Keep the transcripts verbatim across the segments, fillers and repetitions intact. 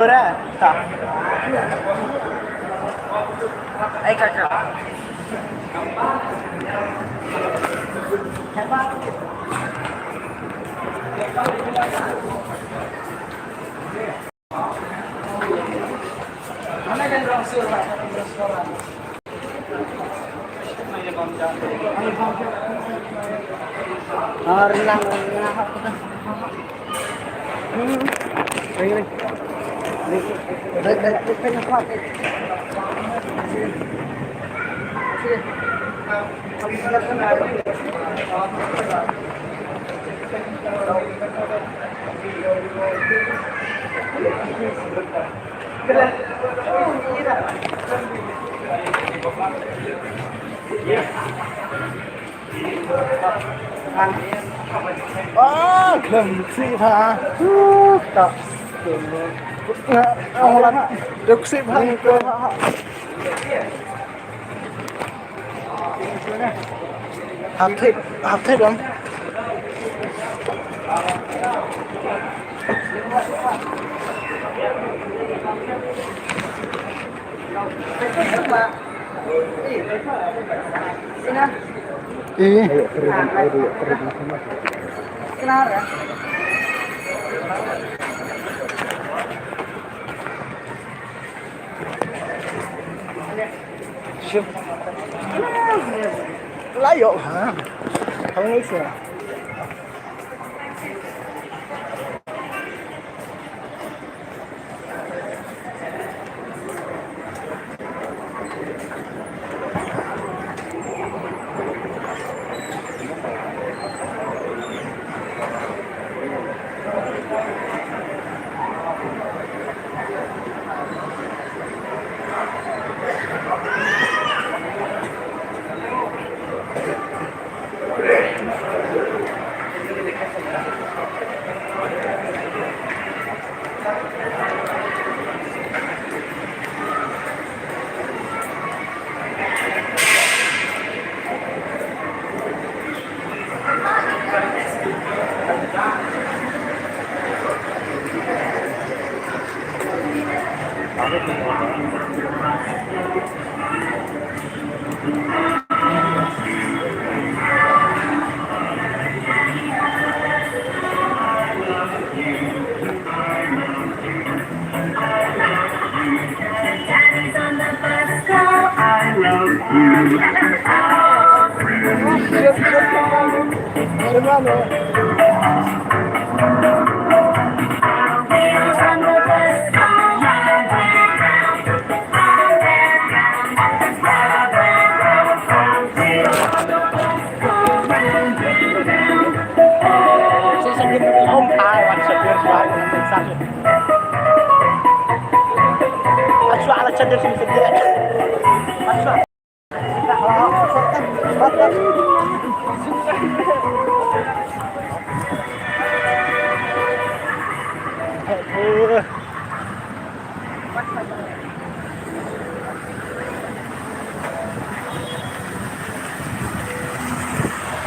Ora, ta. Ai, kaka. Ah, khlem sih ha. Uh, tak. Duk sih ha. Hap thep, hap thep dong. Eh. Shup. Layo ha. Hong ni sih.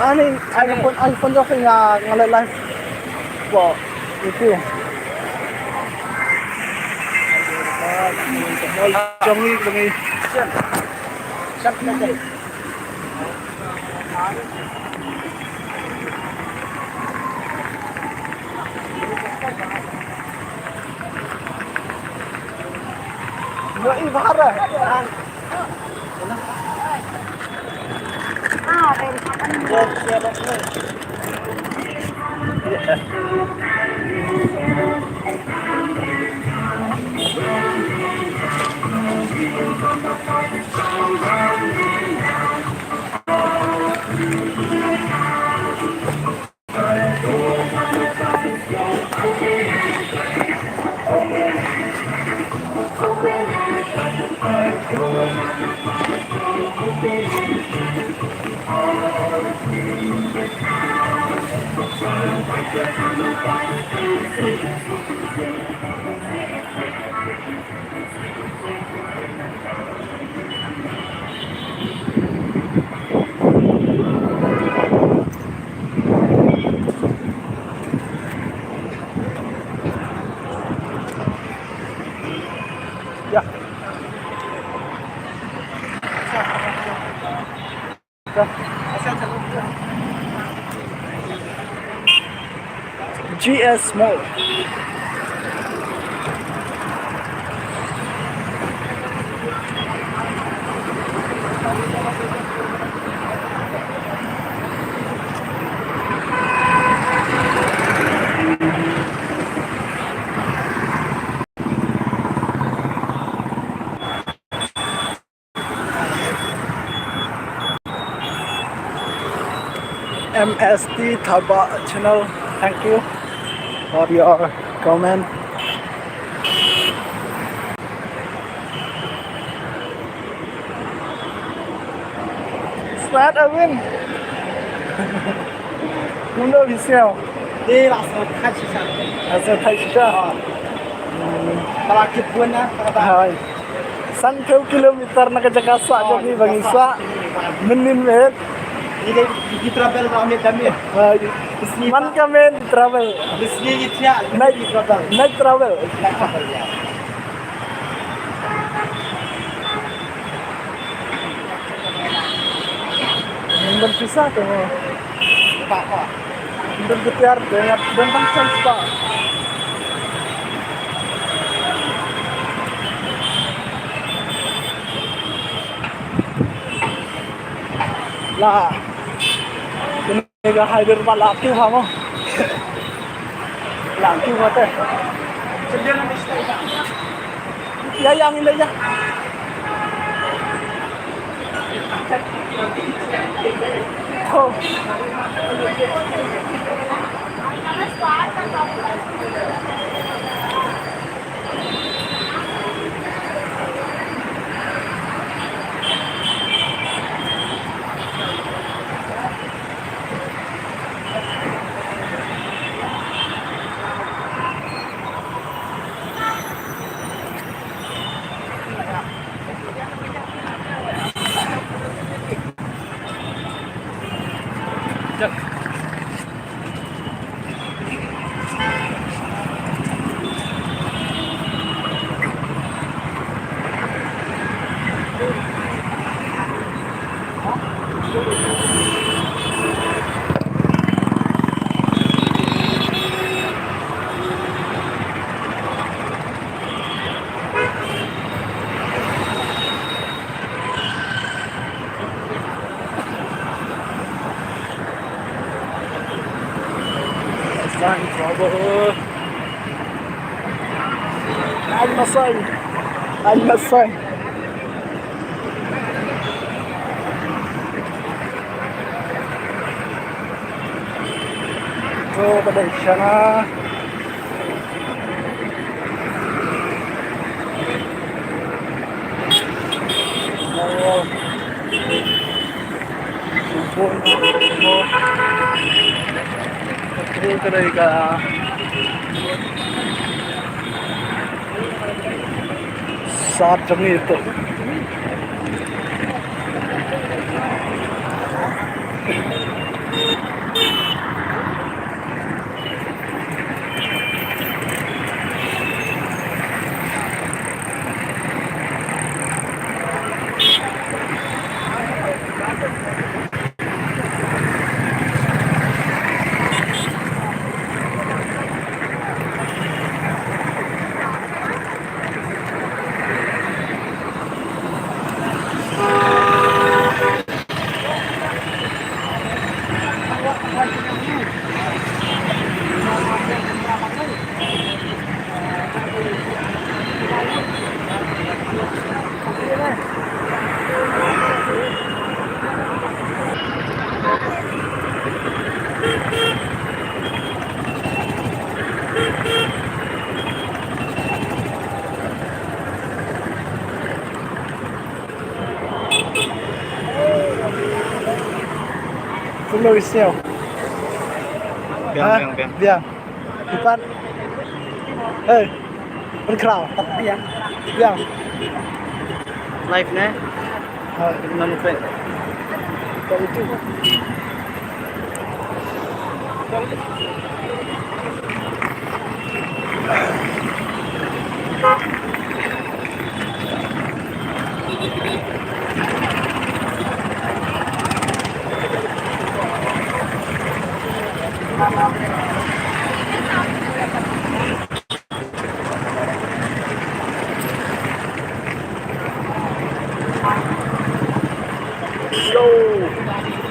Ani, ani pun, ani pun jauh nga, nga live. Wow, itu. Jong ni, jong ni. Yeah. G S Mall. M S T Thabah channel, thank you for your comment. Start a win. Uno visio. Di la sa thai shisha. La sa thai shisha. Para kit buan na, para hai. San phew kilometer na ka jaka sah jong ngi ba ngi sah. Mynnin met. Ini di travel ba amit dami. Hai. Man ka men travel. Bisni itya. Night travel. Night travel. Night travel ya. Nang ban pisa tu. Pak, pak. Nang ban ketiar dengan dan bangsa pak. Lah. Ega haider ba la kiew ha mo. La kiew ha te. Ya, ya, ngin ya. Oh. Sign trouble. Ai masai. Ai masai. Ito, pada sana. Sat jong ngi to. Kumno ïa sniew? Biang, ha? Biang, biang. Biang. Ipat. Hey. Berkerau. Biang. Biang. Live ne? Ha. Nang pek. Tak itu.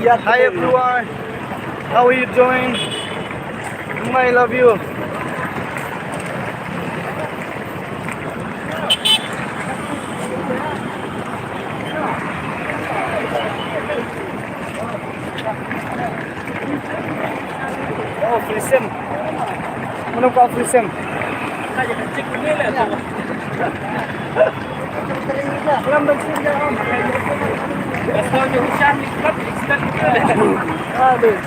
Hi everyone, how are you doing? I love you. Oh, Filisem. Mano ka Filisem? Aduh.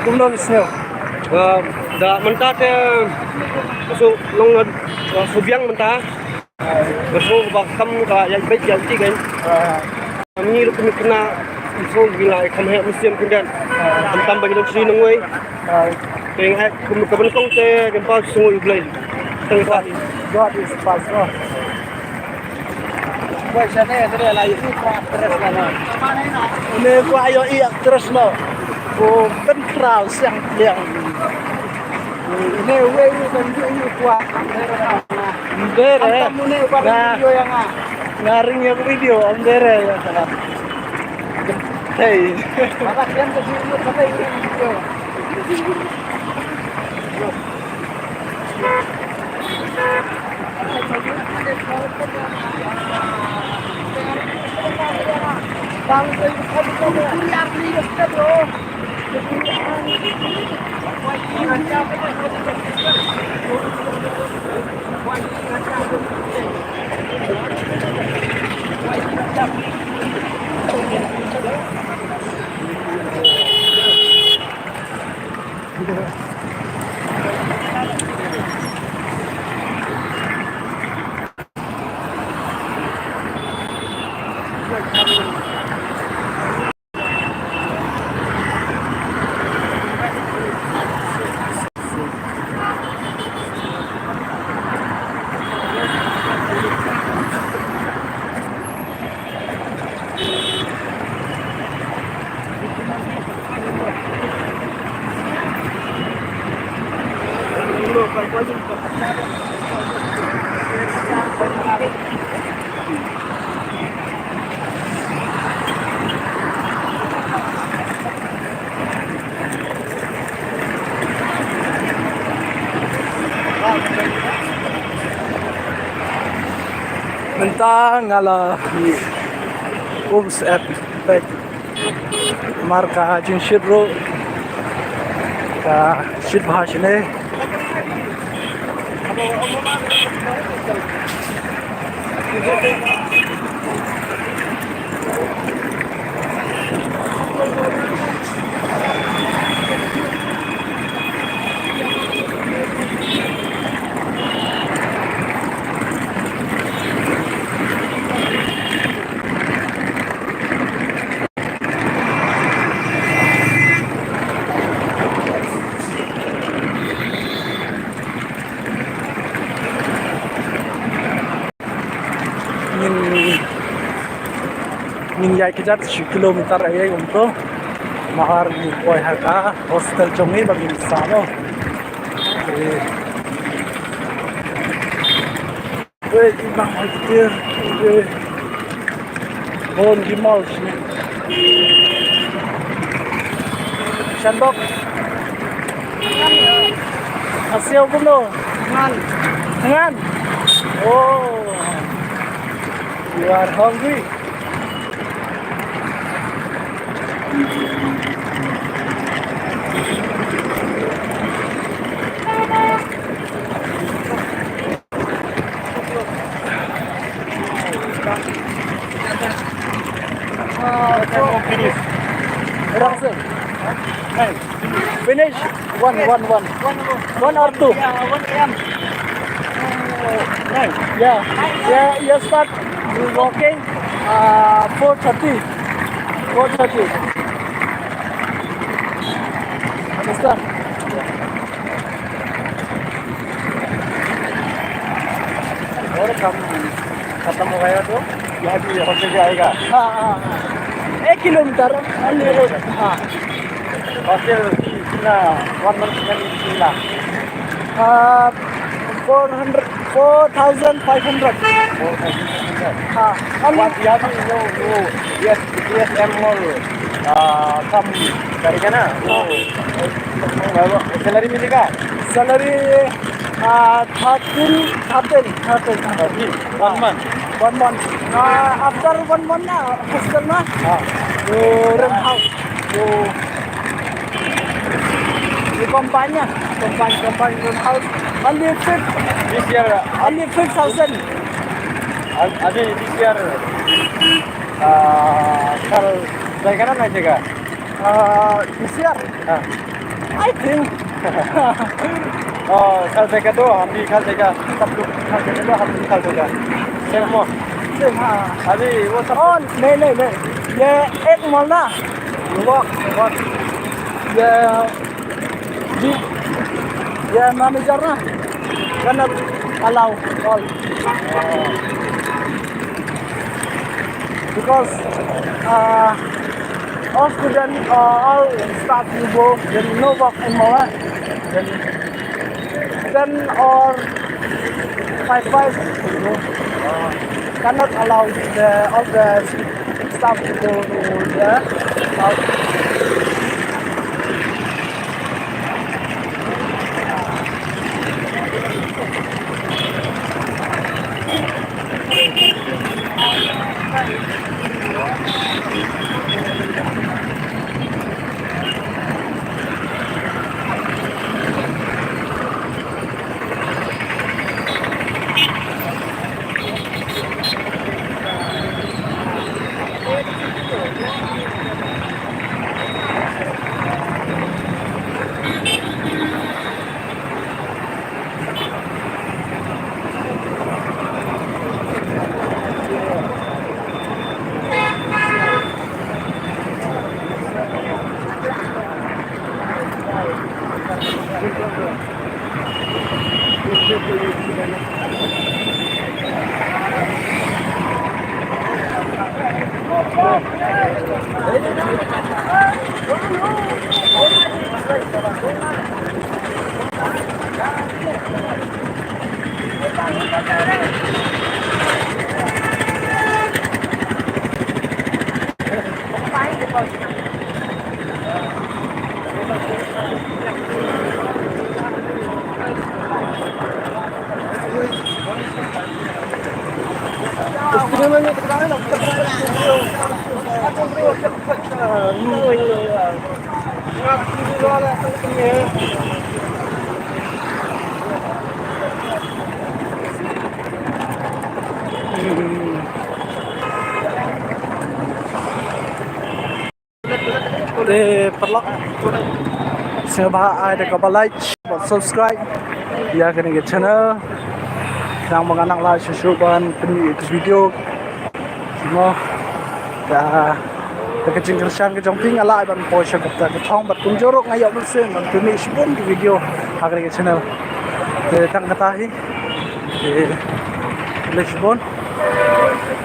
Kumno ngi sngew? Ba da mynta te, ka shu long, ka shu biang mynta. Ka shu ba kam ka ïa beit ïa beit kan. Ngi ruh kum khynnah, ngi shu ngi la kham heh mynsiem khyndiat. Khamtam ba ngi don sha nongwei. Te ngi ai kum ka ban kong te, ngim pat sngew ïa U Blei. Tang pat. God is fast, no? Wei, shane, shane, la ïohi actress la, no? Une kwah ïohi actress, no? Ko pyntraw siang liang. Une wei ruh kan ïohi kwah. Ym dei re. Ym tam une ba ring video ïa nga. Nga ring ïa ka video, ym dei re ïa ka. Hei. Ba ka kem ka video, ka ring video. Mynta nga la um set pek. Mar ka jingshit ruh ka shit bha shane. Ngin, ngin ïaid kjat shi kilometer ïa kumto. Mahar ngi poi ha ka hostel jong ngi ba ngin sah mo. Eh. Wei, i bang hoi ktir. Wei. Bon, ki mol sini. Sandok. Asiau kumno? Ngan. Ngan. Oh. You are hungry. Finish. One, one, one. One or two? Yeah. Yeah, yeah, start walking. Uh, four thirty. Four thirty. Understand? Welcome. Khatam ho gaya to? यहाँ भी हॉस्टल से आएगा। हाँ, हाँ, हाँ। एक kilometre, only एक, हाँ। हॉस्टल फी कितना, वन मंथ में कितना? आ, four hundred, four thousand five hundred. Four thousand five hundred. हाँ, only आप यहाँ भी वो, वो, यस, यस एम और, आ, कम करेगा ना? वो, हाँ। सैलरी मिलेगा? Salary, ah, thirteen, thirteen, thirteen, thirteen. One month? One month. Ah, after one month ना, हॉस्टल ना? हाँ। तो रेंट हाउस। तो ये कंपनी है, company, company rent house. Only fifth, this year, only five thousand. अभी दिस ईयर, आ, कल जाएगा ना, नहीं जाएगा? Ah, this year? हाँ। I think. ओ, कल जाएगा तो हम भी कल जाएगा, सब लोग कल जाएगा तो हम भी कल जाएगा। सेम हो? सेम, हाँ। अभी वो सब ओ, नहीं, नहीं, नहीं। ये एक महीना। Work, work. ये, जी, ये मैनेजर ना, cannot allow all. Because, uh, all student, uh, all staff will go, then no work anymore, eh? Then ten or five, five, you know, cannot allow the, all the staff to go to the house. Te paralok, sngewbha ai da kaba like bad subscribe ïa kane ka channel. Khnang ba ngan nang lah shuh shuh ban pynmih ïa ki video. Mo, ka, ka jingkyrshan ka jong phi nga lah ban poi sha kata ka thong bad kumjuh ruh nga ïoh mynsiem ban pynmih shibun ki video ha kane ka channel. Te tang kata hi. Te khublei shibun.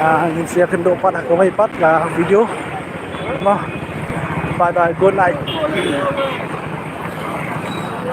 Ah, ngin sa ïakynduh pat ha kawei pat ka video. Mo. Bye bye, good night.